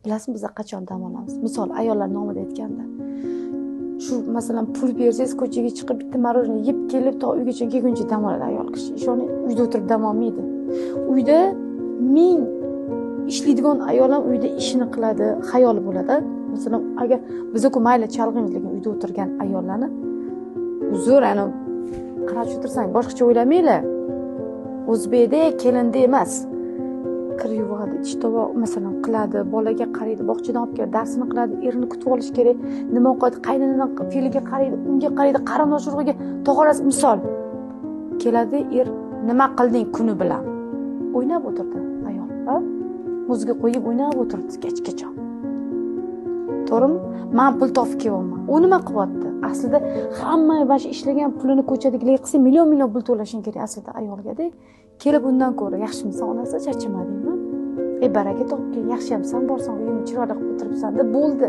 Bilasizmi, biz qachon dam olamiz? Misol, ayollar nomida aytganda, shu masalan pul bersangiz, ko'chaga chiqib bitta мороженое yeb kelib, to uygacha kelguncha dam oladi ayol kishi. Ishoning, uyda o'tirib dam olmaydi. Uyda ming ishlaydigan ayol ham uyda ishini qiladi, xayoli bo'ladi. Masalan, agar biz-ku mayli chalg'iymiz, lekin uyda o'tirgan ayollarni uzr, ana qarab o'tirsang, boshqacha o'ylamanglar. O'zbekda kelinda emas. Kir yuvadi, idish tovoq masalan qiladi, bolaga qaraydi, bog'chadan olib keladi, darsini qiladi, erini kutib olish kerak, nima ovqat, qaynonani fe'liga qaraydi, unga qaraydi, qarindosh urug'iga, tog'orasi misol. Keladi er, nima qilding kuni bilan? O'ynab o'tirdi ayol, ha? Muzga qo'yib o'ynab o'tirdi kechgacha. To'g'rimi? Men pul topib kelyapman. U nima qilyapti? Aslida hamma mana shu ishlagan pulini ko'chadagilarga qilsa million-million pul to'lashing kerak aslida ayolga-da. Kelib undan ko'ra yaxshimisan onasi, charchamadingmi? Ey, baraka topgin, yaxshiyamsan, borsang uyingni chiroyli qilib o'tiribsan deb bo'ldi.